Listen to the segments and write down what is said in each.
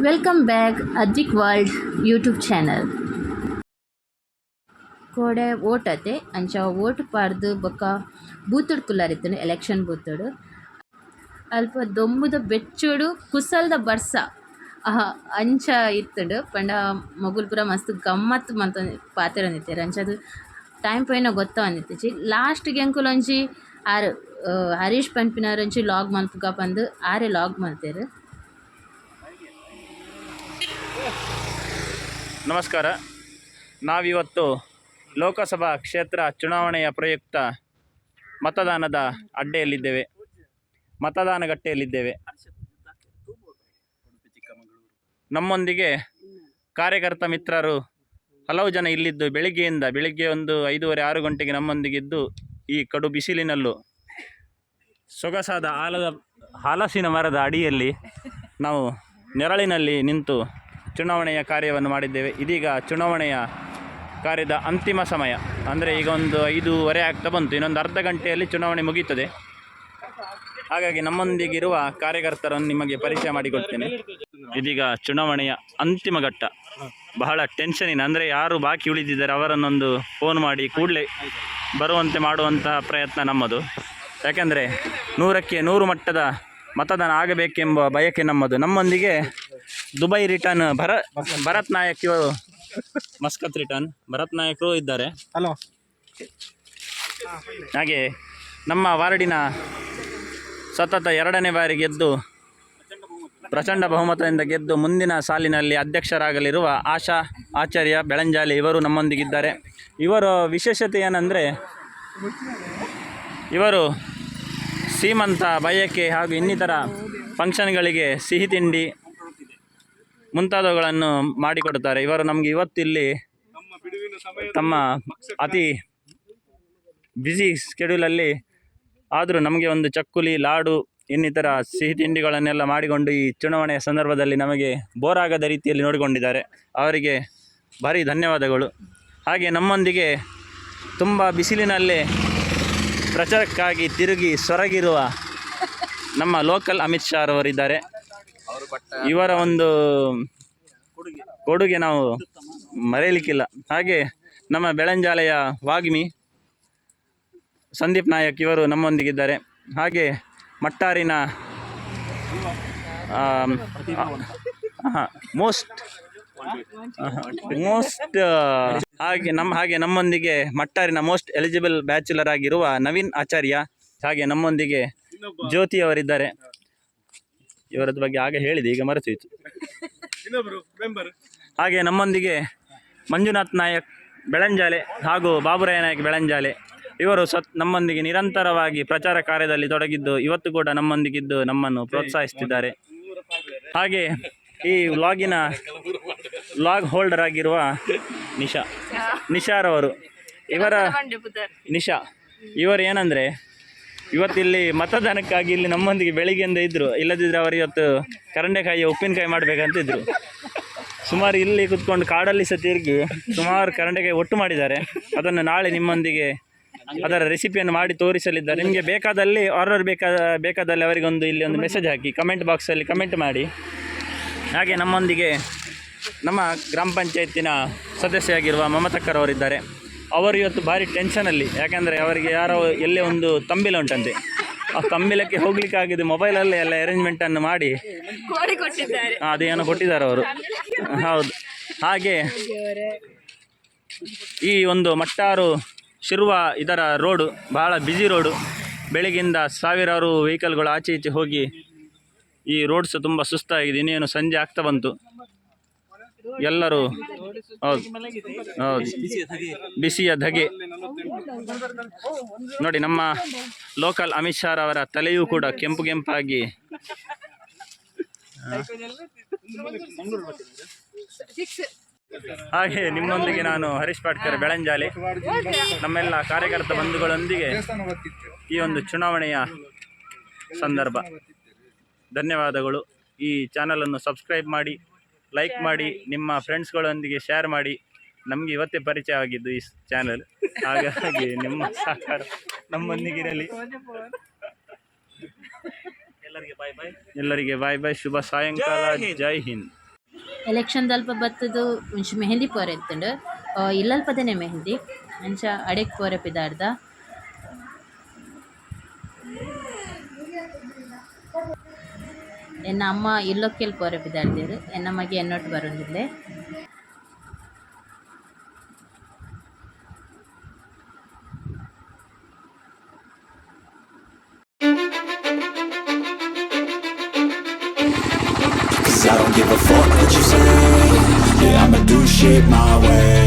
Welcome back Advik world YouTube channel. ಕೋಡೆ vote ಅತೆ, ಅಂಚ vote ಪಾಡ್ದ್ ಬೊಕ್ಕ ಬೂತುಡ್ ಕುಲ್ಲರಿತ್ತುಂಡು, ಎಲೆಕ್ಷನ್ ಬೂತುಡ್. ಅಲ್ಪ ದೊಂಬುದ ಬೆಚ್ಚೊಡು ಕುಸಲ್ದ ಬರ್ಸ ಅಂಚ ಇತ್ತುಂಡು. ಪಂಡ ಮೊಗುಲು ಪೂರ ಮಸ್ತ್ ಗಮ್ಮತ್ ಮಂತೊಂದು ಪಾತೆರೊಂದಿತ್ತೆರ್. ಅಂಚಾದ್ ಟೈಮ್ ಪೋಯಿನ ಗೊತ್ತಾವೊಂದಿತ್ತಿಜಿ. ಲಾಸ್ಟ್ ಗ್ ಎಂಕುಲೊಂಜಿ ಆರ್ ಹರೀಶ್ ಪನ್ಪಿನಾರ್ ಒಂಜಿ ಲಾಗ್ ಮನ್ಪುಗ ಪಂದ್ ಆರೆ ಲಾಗ್ ಮಲ್ತೆರ್. ನಮಸ್ಕಾರ. ನಾವಿವತ್ತು ಲೋಕಸಭಾ ಕ್ಷೇತ್ರ ಚುನಾವಣೆಯ ಪ್ರಯುಕ್ತ ಮತದಾನದ ಅಡ್ಡೆಯಲ್ಲಿದ್ದೇವೆ, ಮತದಾನ ಗಟ್ಟೆಯಲ್ಲಿದ್ದೇವೆ. ನಮ್ಮೊಂದಿಗೆ ಕಾರ್ಯಕರ್ತ ಮಿತ್ರರು ಹಲವು ಜನ ಇಲ್ಲಿದ್ದು, ಬೆಳಿಗ್ಗೆಯಿಂದ, ಬೆಳಿಗ್ಗೆ ಒಂದು 5:30 6 ಗಂಟೆಗೆ ನಮ್ಮೊಂದಿಗಿದ್ದು, ಈ ಕಡು ಬಿಸಿಲಿನಲ್ಲೂ ಸೊಗಸಾದ ಆಲದ ಹಲಸಿನ ಮರದ ಅಡಿಯಲ್ಲಿ ನಾವು ನೆರಳಿನಲ್ಲಿ ನಿಂತು ಚುನಾವಣೆಯ ಕಾರ್ಯವನ್ನು ಮಾಡಿದ್ದೇವೆ. ಇದೀಗ ಚುನಾವಣೆಯ ಕಾರ್ಯದ ಅಂತಿಮ ಸಮಯ. ಅಂದರೆ ಈಗ ಒಂದು 5:30 ಆಗ್ತಾ ಬಂತು. ಇನ್ನೊಂದು ಅರ್ಧ ಗಂಟೆಯಲ್ಲಿ ಚುನಾವಣೆ ಮುಗೀತದೆ. ಹಾಗಾಗಿ ನಮ್ಮೊಂದಿಗಿರುವ ಕಾರ್ಯಕರ್ತರನ್ನು ನಿಮಗೆ ಪರಿಚಯ ಮಾಡಿಕೊಡ್ತೇನೆ. ಇದೀಗ ಚುನಾವಣೆಯ ಅಂತಿಮ ಘಟ್ಟ. ಬಹಳ ಟೆನ್ಷನಿನ, ಅಂದರೆ ಯಾರು ಬಾಕಿ ಉಳಿದಿದ್ದಾರೆ ಅವರನ್ನೊಂದು ಫೋನ್ ಮಾಡಿ ಕೂಡಲೇ ಬರುವಂತೆ ಮಾಡುವಂತಹ ಪ್ರಯತ್ನ ನಮ್ಮದು. ಯಾಕೆಂದರೆ 100ಕ್ಕೆ 100 ಮಟ್ಟದ ಮತದಾನ ಆಗಬೇಕೆಂಬ ಬಯಕೆ ನಮ್ಮದು. ನಮ್ಮೊಂದಿಗೆ ದುಬೈ ರಿಟರ್ನ್ ಭರತ್ ನಾಯಕ್ ಇವರು, ಮಸ್ಕತ್ ರಿಟರ್ನ್ ಭರತ್ ನಾಯಕರು ಇದ್ದಾರೆ. ಹಲೋ. ಹಾಗೆ ನಮ್ಮ ವಾರ್ಡಿನ ಸತತ ಎರಡನೇ ಬಾರಿ ಗೆದ್ದು, ಪ್ರಚಂಡ ಬಹುಮತದಿಂದ ಗೆದ್ದು ಮುಂದಿನ ಸಾಲಿನಲ್ಲಿ ಅಧ್ಯಕ್ಷರಾಗಲಿರುವ ಆಶಾ ಆಚಾರ್ಯ ಬೆಳಂಜಾಲಿ ಇವರು ನಮ್ಮೊಂದಿಗಿದ್ದಾರೆ. ಇವರ ವಿಶೇಷತೆ ಏನಂದರೆ, ಇವರು ಸೀಮಂತ, ಬಯಕೆ ಹಾಗೂ ಇನ್ನಿತರ ಫಂಕ್ಷನ್ಗಳಿಗೆ ಸಿಹಿ ತಿಂಡಿ ಮುಂತಾದವುಗಳನ್ನು ಮಾಡಿಕೊಡುತ್ತಾರೆ. ಇವರು ನಮಗೆ ಇವತ್ತಿಲ್ಲಿ ತಮ್ಮ ಅತಿ ಬ್ಯುಸಿ ಸ್ಕೆಡ್ಯೂಲಲ್ಲಿ ಆದರೂ ನಮಗೆ ಒಂದು ಚಕ್ಕುಲಿ, ಲಾಡು, ಇನ್ನಿತರ ಸಿಹಿ ತಿಂಡಿಗಳನ್ನೆಲ್ಲ ಮಾಡಿಕೊಂಡು ಈ ಚುನಾವಣೆಯ ಸಂದರ್ಭದಲ್ಲಿ ನಮಗೆ ಬೋರ್ ಆಗದ ರೀತಿಯಲ್ಲಿ ನೋಡಿಕೊಂಡಿದ್ದಾರೆ. ಅವರಿಗೆ ಭಾರಿ ಧನ್ಯವಾದಗಳು. ಹಾಗೆ ನಮ್ಮೊಂದಿಗೆ ತುಂಬ ಬಿಸಿಲಿನಲ್ಲೇ ಪ್ರಚಾರಕ್ಕಾಗಿ ತಿರುಗಿ ಸೊರಗಿರುವ ನಮ್ಮ ಲೋಕಲ್ ಅಮಿತ್ ಶಾ ರವರಿದ್ದಾರೆ. ಇವರ ಒಂದು ಕೊಡುಗೆ ನಾವು ಮರೆಯಲಿಕ್ಕಿಲ್ಲ. ಹಾಗೆ ನಮ್ಮ ಬೆಳಂಜಾಲೆಯ ವಾಗ್ಮಿ ಸಂದೀಪ್ ನಾಯಕ್ ಇವರು ನಮ್ಮೊಂದಿಗಿದ್ದಾರೆ. ಹಾಗೆ ಮಟ್ಟಾರಿನ ಮೋಸ್ಟ್ ಮೋಸ್ಟ್ ಹಾಗೆ ನಮ್ಮೊಂದಿಗೆ ಮಟ್ಟಾರಿನ ಮೋಸ್ಟ್ ಎಲಿಜಿಬಲ್ ಬ್ಯಾಚುಲರ್ ಆಗಿರುವ ನವೀನ್ ಆಚಾರ್ಯ, ಹಾಗೆ ನಮ್ಮೊಂದಿಗೆ ಜ್ಯೋತಿ ಅವರಿದ್ದಾರೆ. ಇವರದ್ದು ಬಗ್ಗೆ ಆಗ ಹೇಳಿದೆ, ಈಗ ಮರೆತೋಯ್ತು. ಇನ್ನೊಬ್ರು ಮೆಂಬರ್. ಹಾಗೆ ನಮ್ಮೊಂದಿಗೆ ಮಂಜುನಾಥ್ ನಾಯಕ್ ಬೆಳಂಜಾಲೆ ಹಾಗೂ ಬಾಬುರಾಯ ನಾಯಕ್ ಬೆಳಂಜಾಲೆ ಇವರು ನಮ್ಮೊಂದಿಗೆ ನಿರಂತರವಾಗಿ ಪ್ರಚಾರ ಕಾರ್ಯದಲ್ಲಿ ತೊಡಗಿದ್ದು, ಇವತ್ತು ಕೂಡ ನಮ್ಮೊಂದಿಗಿದ್ದು ನಮ್ಮನ್ನು ಪ್ರೋತ್ಸಾಹಿಸುತ್ತಿದ್ದಾರೆ. ಹಾಗೆ ಈ ವ್ಲಾಗಿನ ವ್ಲಾಗ್ ಹೋಲ್ಡರ್ ಆಗಿರುವ ನಿಶಾ, ನಿಶಾರವರು, ಇವರ ನಿಶಾ ಇವರು ಏನಂದರೆ, ಇವತ್ತಿಲ್ಲಿ ಮತದಾನಕ್ಕಾಗಿ ಇಲ್ಲಿ ನಮ್ಮೊಂದಿಗೆ ಬೆಳಿಗ್ಗೆಯಿಂದ ಇದ್ದರು. ಇಲ್ಲದಿದ್ದರೆ ಅವರು ಇವತ್ತು ಕರಂಡೆಕಾಯಿಯ ಉಪ್ಪಿನಕಾಯಿ ಮಾಡಬೇಕಂತ ಇದ್ದರು. ಸುಮಾರು ಇಲ್ಲಿ ಕುತ್ಕೊಂಡು ಕಾಡಲ್ಲಿ ಸಹ ತಿರುಗಿ ಸುಮಾರು ಕರಂಡೆಕಾಯಿ ಒಟ್ಟು ಮಾಡಿದ್ದಾರೆ. ಅದನ್ನು ನಾಳೆ ನಿಮ್ಮೊಂದಿಗೆ ಅದರ ರೆಸಿಪಿಯನ್ನು ಮಾಡಿ ತೋರಿಸಲಿದ್ದಾರೆ. ನಿಮಗೆ ಬೇಕಾದಲ್ಲಿ, ಆರ್ಡರ್ ಬೇಕಾದಲ್ಲಿ ಅವರಿಗೊಂದು ಇಲ್ಲಿ ಒಂದು ಮೆಸೇಜ್ ಹಾಕಿ, ಕಮೆಂಟ್ ಬಾಕ್ಸಲ್ಲಿ ಕಮೆಂಟ್ ಮಾಡಿ. ಹಾಗೆ ನಮ್ಮೊಂದಿಗೆ ನಮ್ಮ ಗ್ರಾಮ ಪಂಚಾಯತಿನ ಸದಸ್ಯರಾಗಿರುವ ಮಮತಕ್ಕರವರಿದ್ದಾರೆ. ಅವರು ಇವತ್ತು ಭಾರಿ ಟೆನ್ಷನಲ್ಲಿ. ಯಾಕೆಂದರೆ ಅವರಿಗೆ ಯಾರೋ ಎಲ್ಲೇ ಒಂದು ತಂಬಿಲ ಉಂಟಂತೆ. ಆ ತಂಬಿಲಕ್ಕೆ ಹೋಗ್ಲಿಕ್ಕೆ ಆಗಿದೆ, ಮೊಬೈಲಲ್ಲೇ ಎಲ್ಲ ಅರೇಂಜ್ಮೆಂಟನ್ನು ಮಾಡಿ ಕೋಡಿ ಕೊಟ್ಟಿದ್ದಾರೆ. ಅದೇನೋ ಕೊಟ್ಟಿದ್ದಾರೆ ಅವರು, ಹೌದು. ಹಾಗೆ ಈ ಒಂದು ಮಟ್ಟಾರು ಶಿರುವ ಇದರ ರೋಡು ಬಹಳ ಬ್ಯುಸಿ ರೋಡು. ಬೆಳಗಿಂದ ಸಾವಿರಾರು ವೆಹಿಕಲ್ಗಳು ಆಚೆ ಈಚೆ ಹೋಗಿ ಈ ರೋಡ್ಸ್ ತುಂಬ ಸುಸ್ತಾಗಿದೆ. ಇನ್ನೇನು ಸಂಜೆ ಆಗ್ತಾ ಬಂತು. ಎಲ್ಲರೂ, ಹೌದು ಹೌದು, ಬಿಸಿಯ ಧಗೆ. ನೋಡಿ, ನಮ್ಮ ಲೋಕಲ್ ಅಮಿತ್ ಶಾ ಅವರ ತಲೆಯೂ ಕೂಡ ಕೆಂಪು ಕೆಂಪಾಗಿ. ಹಾಗೆ ನಿಮ್ಮೊಂದಿಗೆ ನಾನು ಹರೀಶ್ ಪಾಟ್ಕರ್ ಬೆಳಂಜಾಲೆ, ನಮ್ಮೆಲ್ಲ ಕಾರ್ಯಕರ್ತ ಬಂಧುಗಳೊಂದಿಗೆ ಈ ಒಂದು ಚುನಾವಣೆಯ ಸಂದರ್ಭ. ಧನ್ಯವಾದಗಳು. ಈ ಚಾನಲನ್ನು ಸಬ್ಸ್ಕ್ರೈಬ್ ಮಾಡಿ, ಲೈಕ್ ಮಾಡಿ, ನಿಮ್ಮ ಫ್ರೆಂಡ್ಸ್ಗಳೊಂದಿಗೆ ಶೇರ್ ಮಾಡಿ. ನಮಗೆ ಇವತ್ತೇ ಪರಿಚಯ ಆಗಿದ್ದು ಈ ಚಾನಲ್. ಹಾಗಾಗಿ ನಿಮ್ಮ ಸಹಕಾರ ನಮ್ಮೊಂದಿಗಿರಲಿ. ಎಲ್ಲರಿಗೆ ಬಾಯ್ ಬಾಯ್. ಎಲ್ಲರಿಗೆ ಬಾಯ್ ಬಾಯ್. ಶುಭ ಸಾಯಂಕಾಲ. ಜೈ ಹಿಂದ್. ಎಲೆಕ್ಷನ್ ದಲ್ಪ ಬತ್ತುದು ಒಂಜಿ ಮೆಹಂದಿ ಪೋರೆ ಇತ್ತುಂಡು. ಇಲ್ಲಲ್ಪದನೆ ಮೆಹಂದಿ ಅಂಚ ಅಡೆಕ್ ಪೋರೆ ಪಿದಾಡ್ದ. ಎನ್ನ ಅಮ್ಮ ಇಲ್ಲೊಕ್ಕೆಲ್ ಪೋರೆ ಪಿದಾಡ್ದೆರ್. ಎನ್ನ ಮಗೆ ಎನ್ನೊಟ್ಟು ಬರೊಂದುಲ್ಲೆ. 'Cause I don't give a fuck what you say. Yeah, I'ma do shit my way.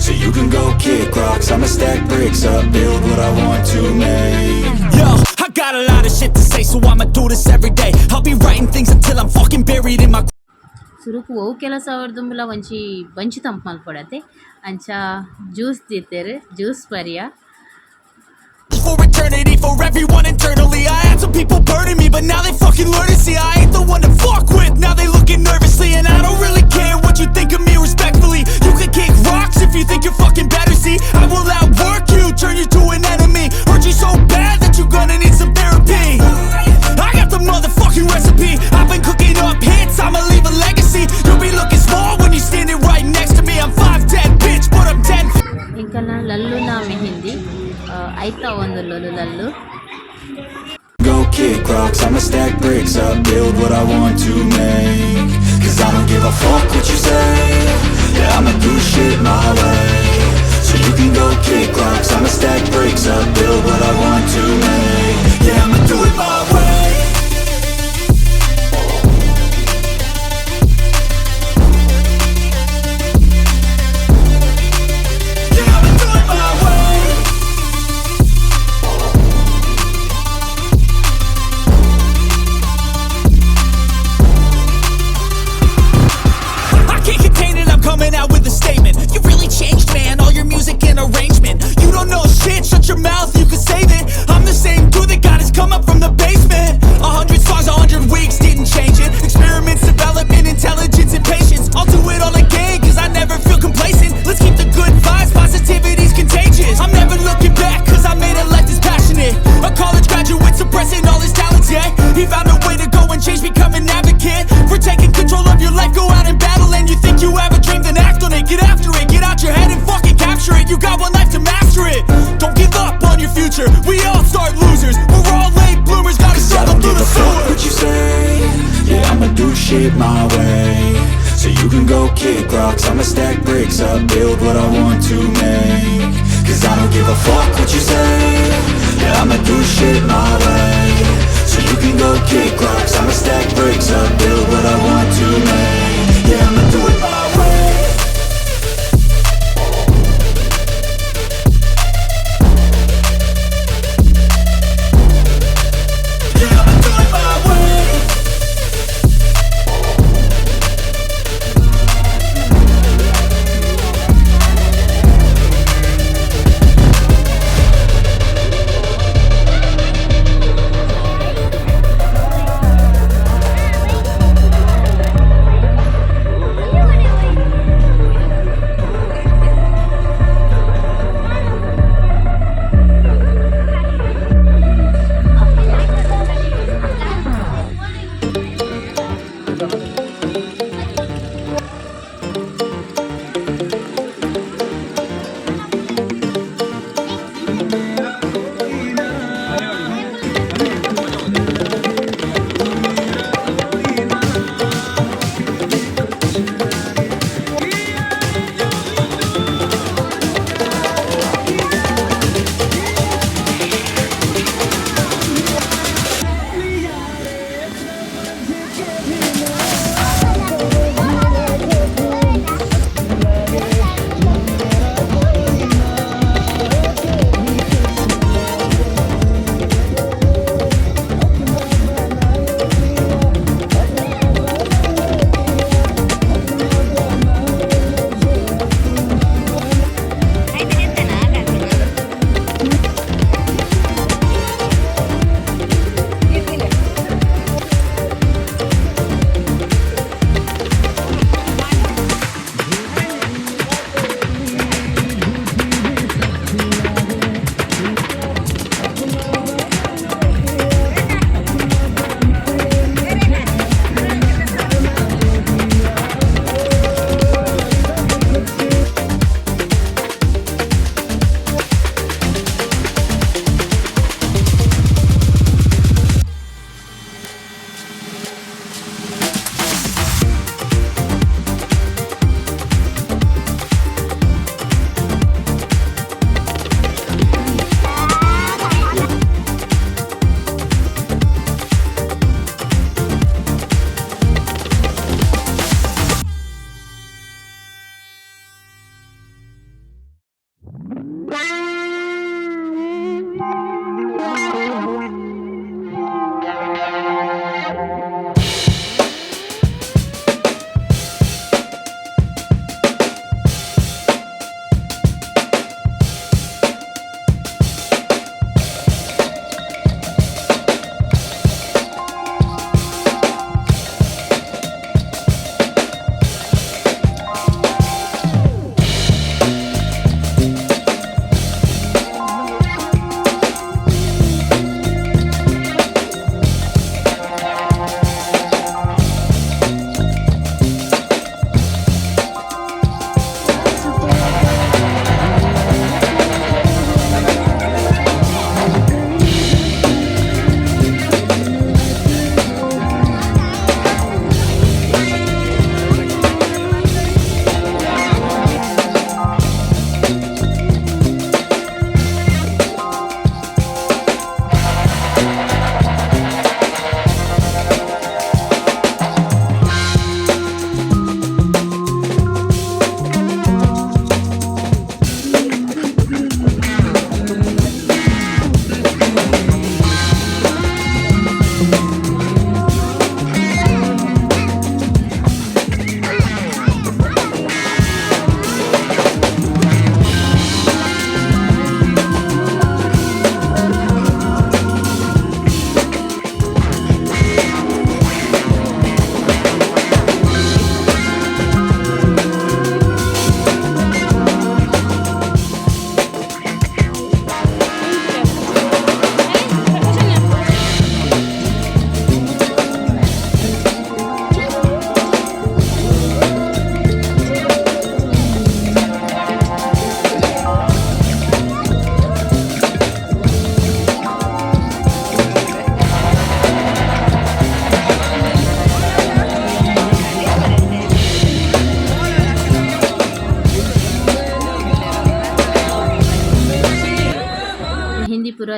So you can go kick rocks, I'ma stack bricks up, build what I want to make. Yo, I got a lot of shit to say, so I'ma do this every day. I'll be writing things until I'm fucking buried in my ಸುರುಕು ಒವು ಕೆಲಸ ಅವರ್ದುಂಬುಲ ಒಂಜಿ ಬಂಚಿ ತಂಪು ಮಲ್ಪೊಡತೆ. ಅಂಚ juice ದೀತೆರ್, juice ಪರಿಯ. For eternity, for everyone internally. I had some people burning me, but now they fucking learn to see I ain't the one to fuck with. Now they looking nervously, and I don't really care what you think of me, respectfully. You can kick rocks if you think you're fucking better. See, I will outwork you, turn you to an enemy. Hurt you so bad that you're gonna need some therapy. I got the motherfucking recipe. I've been cooking up hits, I'ma leave a legacy. You'll be looking small when you're standing right next to me. I'm 5'10, bitch, but I'm 10 ಎಂಕಲ್ನ ಲಲ್ಲುನ mehndi ಐತ ಒಂದುಲ್ಲೊಲು Lallu. Go kick rocks, I'ma stack bricks up, build what I want to make. 'Cause I don't give a fuck what you say. Yeah, I'ma do shit my way. So you can go kick rocks, I'ma stack bricks up, build what I want to make. Yeah, I'ma do it my way. Yeah, I'ma do it my way. I can't contain it, I'm coming out with a statement. You really changed, man, all your music and arrangement. You don't know shit, shut your mouth, you can save it. I'm the same dude that got his come up from the basement. 100 songs, 100 weeks, didn't change it. Experiments, development, intelligence, and patience. I'll do it all again, 'cause I never feel complacent. Let's keep the good vibes, positivity's contagious. I'm never looking back, 'cause I made a life that's passionate. A college graduate suppressing all his talents, yeah. He found a way to go and change, become an advocate for taking control of your life, go out and battle. And you think you have a dream, then act on it. Get after it, get out your head and fucking capture it. You got one life to master it. Don't give up on your future. We all start losers. We're all late bloomers, gotta 'Cause I struggle don't through give the a fuck sewer. what you say. Yeah, I'ma do shit my way. So you can go kick rocks, I'ma stack bricks up, build what I want to make. 'Cause I don't give a fuck what you say. Yeah, I'ma do shit my way. So you can go kick rocks, I'ma stack bricks up, build what I want to make. Yeah, I'ma do it my way. Yeah, I'ma do it my way.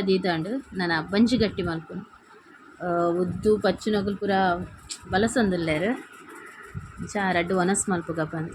ದೀದಾಂಡ್ ನನ ಬಂಜಿ ಗಟ್ಟಿ ಮಲ್ಪುನು. ಉದ್ದು ಪಚ್ಚುನಕುಲು ಪೂರ ಬಲಸೊಂದುಲ್ಲೆರ್. ಇಂಚ ರಡ್ಡ್ ವನಸ್ ಮಲ್ಪುಗ ಪಂದ್.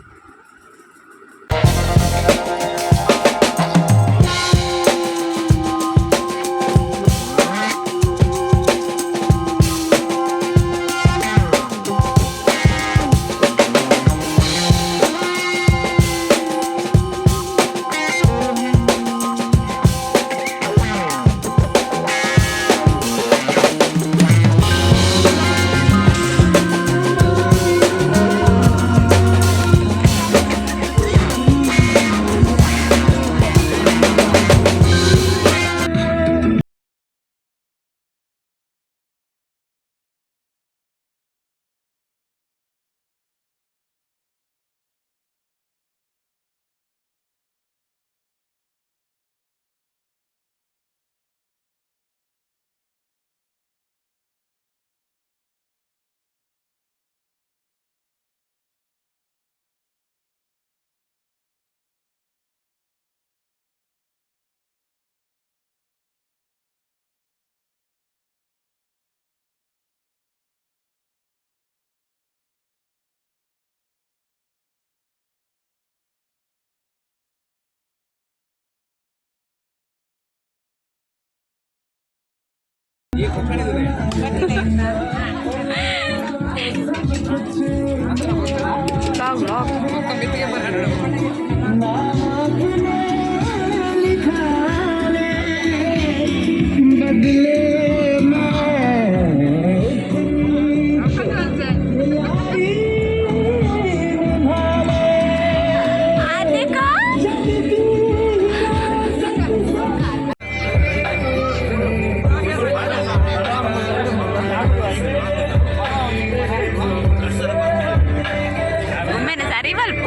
ಒಮ್ಮೆನೆ ಸರಿ ಮಲ್ಪ.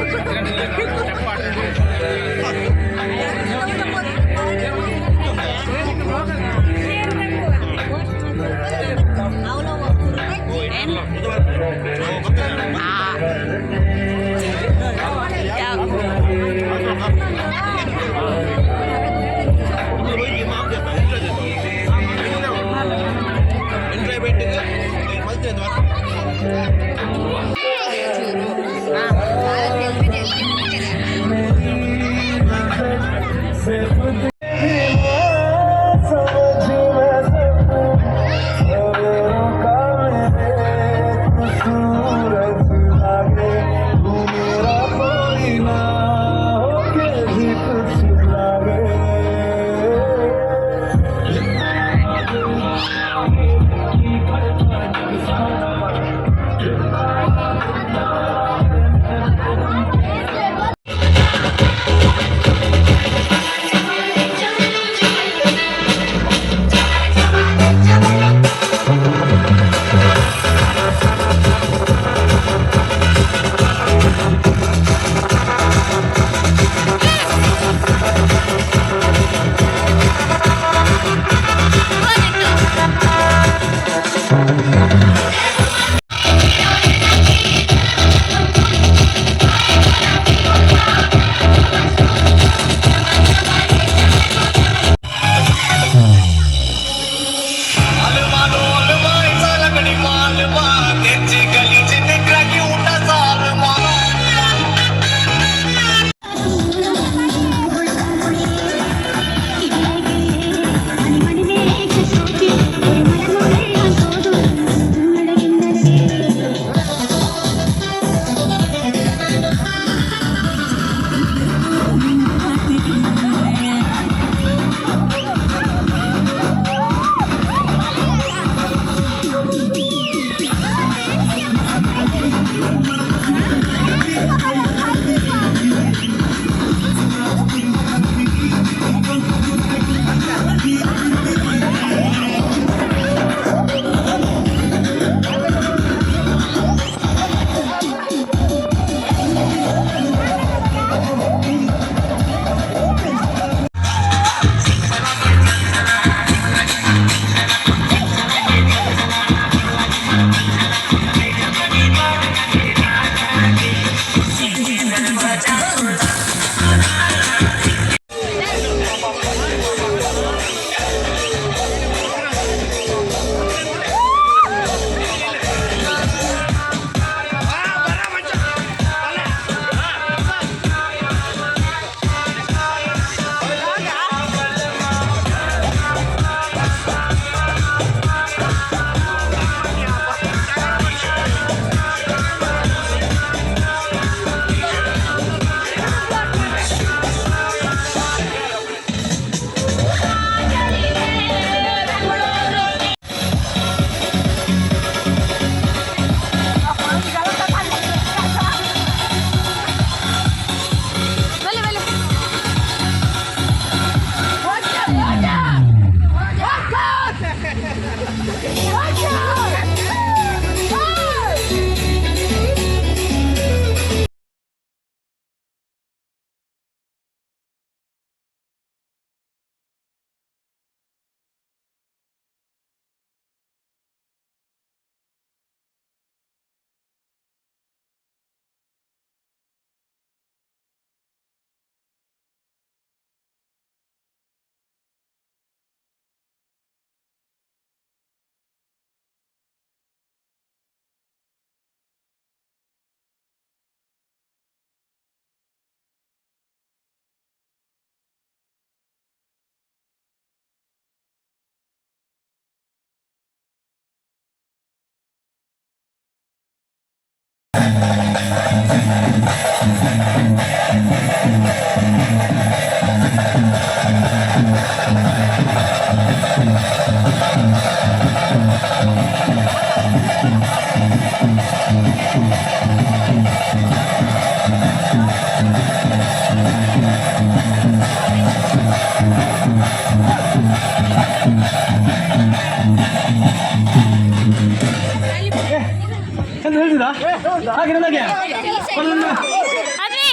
ಅದೇ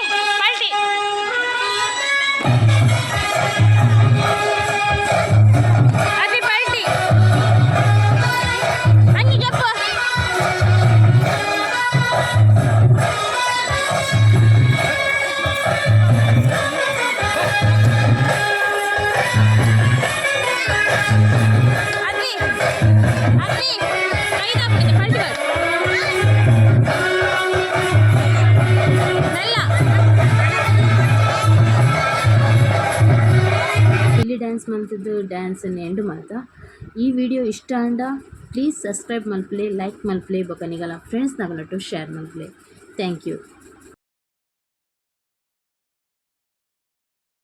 ಪಲ್ಟಿ. ಅದೇ ಪಲ್ಟಿ. ಅಂಗಿ ಜಪ್ಪ. ಅದ್ವಿ, ಅದ್ವಿ, ಕೈ ಪಲ್ಟಿ ಮಾಡು. ಮೆಲ್ಲ. ಇಲ್ಲಿ ಡ್ಯಾನ್ಸ್ ಮಲ್ತಿದ್ದು ಡ್ಯಾನ್ಸ್ ಎಂಡ್ ಮಾತ. ಈ ವಿಡಿಯೋ ಇಷ್ಟ ಅಂಡ ಪ್ಲೀಸ್ ಸಬ್ಸ್ಕ್ರೈಬ್ ಮಲ್ಪಲೆ, ಲೈಕ್ ಮಲ್ಪಲೆ, ಬೊಕ ನಿಗಲ ಫ್ರೆಂಡ್ಸ್ ನಗಲಟ್ಟು ಶೇರ್ ಮಲ್ಪಲೆ. Thank you.